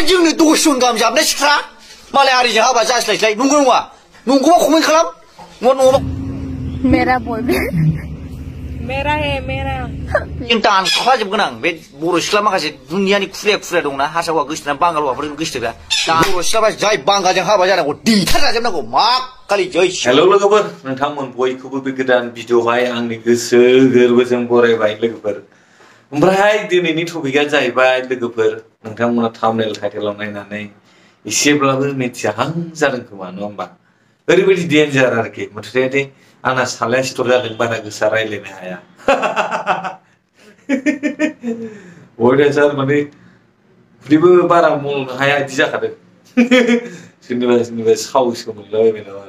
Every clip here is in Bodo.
जोंनो दसजन गाहाम जाबनाय सिख्ला मालाय हारिजों हाबा जास्लायस्लाय नंगौ नङा नंगौबा कमेन्ट खालाम नङाबा मेरा बॉयफ्रेंड मेरा है मेरा जों दानख्लाजोबगोन आं बे बर' सिख्ला माखासे दुनियानि खुरिया दंना हारसा हौवा गोसथोना बांगाल हौवाफोरजों गोसथोग्रा बर' सिख्लाबा जाय बांगालजों हाबा जानांगौ देथार जाजोबनांगौ मा खालि जै हेल' लोगोफोर नोंथांमोन बयखौबो बे गोदान भिडिअ'हाय आंनि गोसो गोरबोजों बरायबाय लोगोफोर ओमफ्राय दिनैनि टपिकआ जाहैबाय लोगोफोर नोंथांमोना थाम्बनेल टाइटेलाव नायनानै एसेब्लाबो मिथिहां जादों खोमा नङा होमबा ओरैबायदि डेन्जार आरोखि मथथे आंना सालाया सिथर जादों बारा गोसा रायलायनो हाया अयथासार माने उदैबो बारा मलनो हाया बिदि जाखादों सोरनिबा सावसो मोनलाबायबाय नामा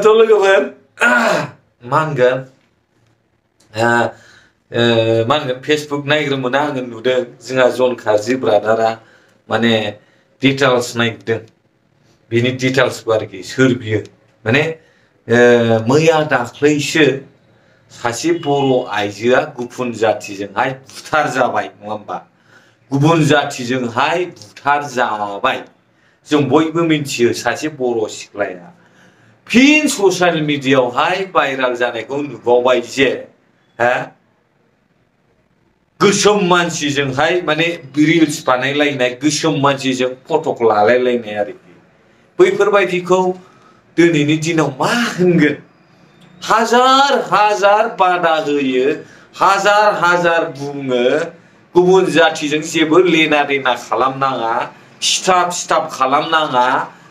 थ' लोगोफोर मा होनगोन फेसबुक नायग्रोमोना आङो नुदों जोंहा जन कार्जि ब्रादारा माने डिटेल्स नायदों बिनि डिटेल्सबो आरोखि सोर बियो माने मैया दाख्लैसो सासे बर' आइजोआ गुबुन जाथिजोंहाय बुथार जाबाय नङा होमबा गुबुन जाथिजोंहाय बुथार जाबाय जों बयबो मिथियो सासे बर' सिख्लाया फिन ससियेल मिडियायावहाय भाइराल जानायखौ नुबावबाय जे गोसोम मानसिजोंहाय माने रिल्स बानायलायनाय गोसोम मानसिजों फटक लालायलायनाय आरोखि बैफोरबायदिखौ दिनैनि दिनाव मा होनगोन हाजार बादा होयो हाजार बुङो गुबुन जातिजों जेबो लेना देना खालामनाङा सिथाब खालामनाङा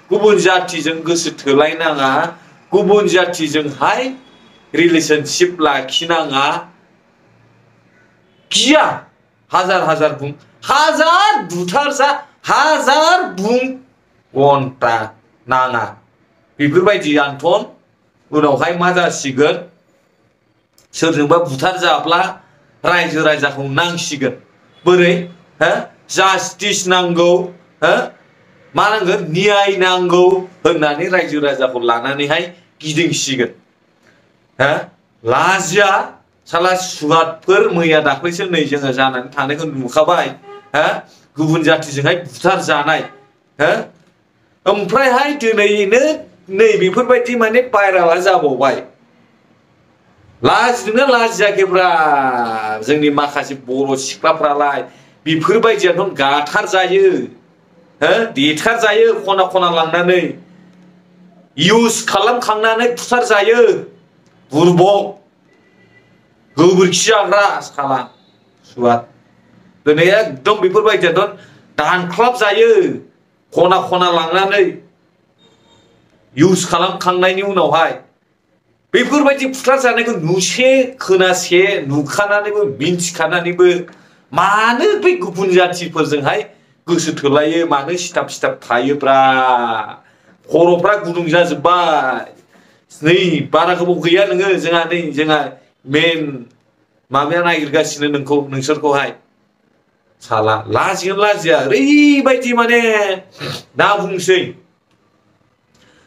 गुबुन जातिजों गोसो थोलायनाङा गुबुन जातिजोंहाय रिलेशनशिप लाखिनाङा गिया हाजार बुं हाजार बुथार जा हाजार बुं घन्टा नाङा बेफोरबायदि आन्थन उनावहाय मा जासिगोन सोरजोंबा बुथार जाब्ला रायजो राजाखौ नांसिगोन बोरै जास्टिस नांगौ मा नांगोन न्याय नांगौ होननानै रायजो राजाखौ लानानैहाय गिदिंसिगोन लाजिया साला सुवादफोर मैया दाख्लैसो नै जोङो जानानै थानायखौ नुखाबाय गुबुन जातिजोंहाय बुथार जानाय ओमफ्रायहाय दिनैनो नै बेफोरबायदि माने भाइरालआ जाबावबाय लाजिदोंना लाजियाखैब्रा जोंनि माखासे बर' सिख्लाफ्रालाय बेफोरबायदियाथ' गाथार जायो देथार जायो खना लांनानै इउज खालामखांनानै बुथार जायो बुरबक गोबोरखि जाग्रा साला सुवाद दिनै एकदम बेफोरबायदियाथ' दानख्लाब जायो खना लांनानै इउज खालामखांनायनि उनावहाय बेफोरबायदि बुथार जानायखौ नुसे खोनासे नुखानानैबो मिन्थिखानानैबो मानो बे गुबुन जातिफोरजोंहाय गोसो थोलायो मानो सिथाब थायोब्रा खर'फ्रा गुदुं जाजोब्बाय नै बारा गोबाव गैया नोङो जोंहा मेन माबाया नागिरगासिनो नोंसोरखौहाय साला लाजिगोन लाजिया ओरैबायदि माने दा बुंसै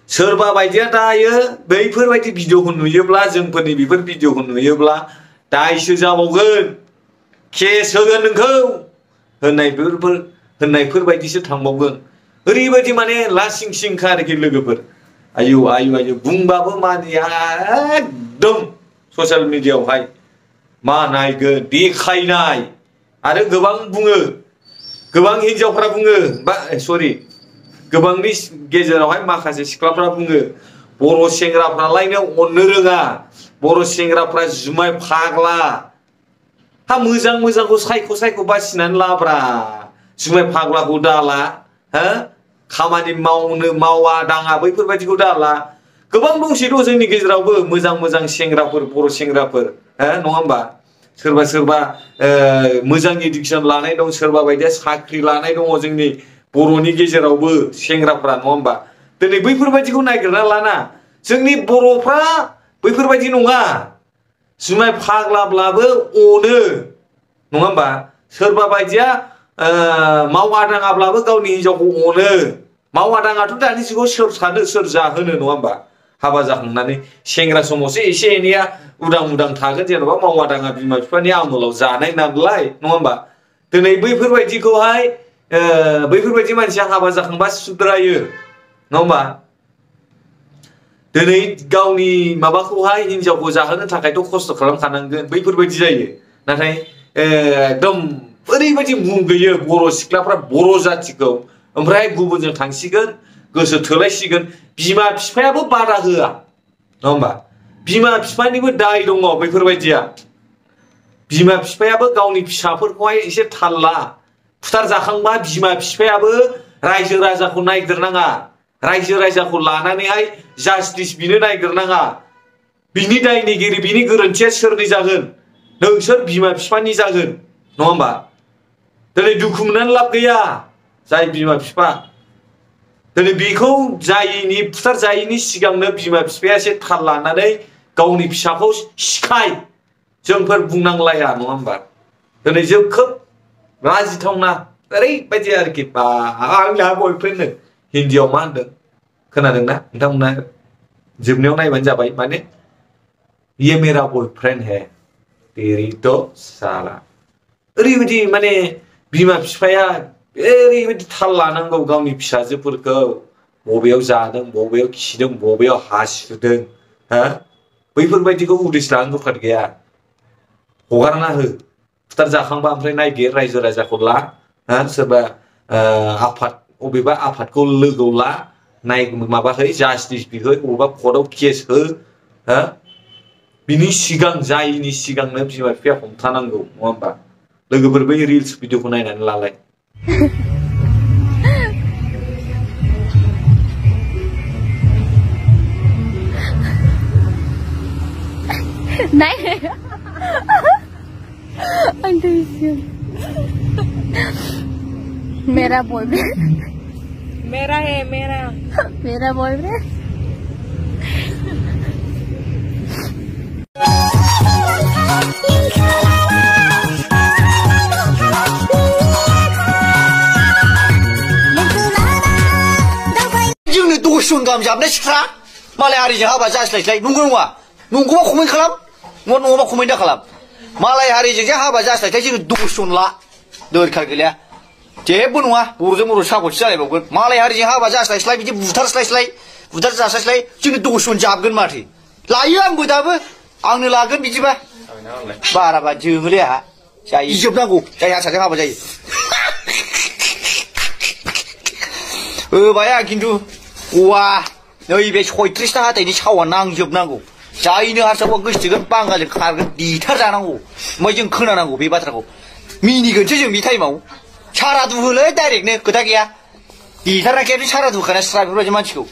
सोरबा बायदिया दायो बैफोरबायदि भिडिअखौ नुयोब्ला जोंफोरनि बेफोर भिडिअखौ नुयोब्ला दायसो जाबावगोन केस होगोन नोंखौ होननायफोरबायदिसो थांबावगोन ओरैबायदि माने लासिं सिंखा आरोखि लोगोफोर आयु बुंबाबो मानिया एकदम ससियेल मिडियायावहाय मा नायगोन देखायनाय आरो गोबां बुङो गोबां हिनजावफ्रा बुङो गोबांनि गेजेरावहाय माखासे सिख्लाफ्रा बुङो बर' सेंग्राफ्रालायनो अननो रोङा बर' सेंग्राफ्रा जुमाय फाग्ला मोजांखौ सायख' बासिनानै लाब्रा जुमाय फाग्लाखौ दाला खामानि मावा दाङा बैफोरबायदिखौ दाला गोबां दंसैथ' जोंनि गेजेरावबो मोजां सेंग्राफोर बर' सेंग्राफोर नङा होमबा सोरबा मोजां इडुकेसन लानाय दं सोरबा बायदिया साख्रि लानाय दङ जोंनि बर'नि गेजेरावबो सेंग्राफ्रा नङा होमबा दिनै बैफोरबायदिखौ नागिरना लाना जोंनि बर'फ्रा बैफोरबायदि नङा जुमाय फाग्लाब्लाबो अनो नङा होमबा सोरबा बायदिया मावा दाङाब्लाबो गावनि हिनजावखौ अनो मावा दाङाथ' दानि जुगाव सोर सानो सोर जाहोनो नङा होमबा हाबा जाखांनानै सेंग्रा समावसो एसे एनैया उदां थागोन जेनेबा मावा दाङा बिमा बिफानि आमोलाव जानाय नालाय नङा होमबा दिनै बैफोरबायदिखौहाय बैफोरबायदि मानसिया हाबा जाखांबा सुद्रायो नङा होमबा दिनै गावनि माबाखौहाय हिनजावखौ जाहोनो थाखायथ' खस्थ' खालामखानांगोन बैफोरबायदि जायो नाथाय एकदम ओरैबायदि मुगैयो बर' सिख्लाफ्रा बर' जाथिखौ ओमफ्राय गुबुनजों थांसिगोन गोसो थोलायसिगोन बिमा बिफायाबो बादा होआ नङा होमबा बिमा बिफानिबो दाय दङ बैफोरबायदिया बिमा बिफायाबो गावनि फिसाफोरखौहाय एसे थाल ला फुथार जाखांबा बिमा बिफायाबो रायजो राजाखौ नायगिरनाङा रायजो राजाखौ लानानैहाय जास्टिस बिनो नायगिरनाङा बिनि दायनिगिरि बिनि गोरोन्थिया सोरनि जागोन नोंसोर बिमा बिफानि जागोन नङा होमबा दिनै दुखु मोननानै लाब गैया जाय बिमा बिफा दिनै बेखौ जायैनि फुथार जायैनि सिगांनो बिमा बिफाया एसे थाल लानानै गावनि फिसाखौ सिखाय जोंफोर बुंनांलाया नङा होमबा दिनै जों खोब लाजिथावना ओरैबायदि आरोखि आंना बयफ्रेन्डनो हिन्दीयाव मा होनदों खोनादोंना नोंथांमोना जोबनायाव नायबानो जाबाय माने ये मेरा बयफ्रेन्ड है तेरी तो साला ओरैबायदि माने बिमा बिफाया ओरैबायदि थाल लानांगौ गावनि फिसाजोफोरखौ बबेयाव जादों बबेयाव खिदों बबेयाव हासुदों हा बैफोरबायदिखौ उदिस लानो दरखार गैया हगारना हो फुथार जाखांबा ओमफ्राय नायगिर रायजो राजाखौ ला सोरबा आफाद अबेबा आफादखौ लोगो ला नाय माबा है जास्टिस बिहो अबेबा कर्टआव केस हो बिनि सिगां जायैनि सिगांनो बिमा बिफाया हमथानांगौ नङा होमबा लोगोफोर बै रिल्स भिडिअखौ नायनानै लालाय नहीं मेरा बॉयफ्रेंड मेरा है मेरा बॉयफ्रेंड जोंनो दसजन गाहाम जाबनाय सिख्ला मालाय हारिजों हाबा जास्लायस्लाय नंगौ नङा नंगौबा कमेन्ट खालाम नङाबा कमेन्ट दा खालाम मालाय हारिजोंसो हाबा जास्लायस्लाय जोङो दसजन ला दरखार गैया जेबो नङा बर'जों बर' सापर्टसो जालायबावगोन मालाय हारिजों हाबा जास्लायस्लाय बिदि बुथारस्लायस्लाय बुथार जास्लायस्लाय जोङो दसजन जाबगोन माथो लायो आंबो दाबो आंनो लागोन बिदिबा बाराबा जोङोलै आहा जायो जोबनांगौ जाय हारसाजों हाबा जायो होबाय आं खिन्थु गवा नैबे 36टा हाथायनि सावा नांजोबनांगौ जायनो हारसाखौ गोसोगोन बांगालजों खारगोन दिथार जानांगौ ओमफ्राय जों खोनानांगौ बे बाथ्राखौ मिनिगोनसो जों बे टाइमाव सारादु होलै डाइरेक्टनो खोथा गैया दिथाराखै सारादु होखानाय बेफोरबायदि मानसिखौ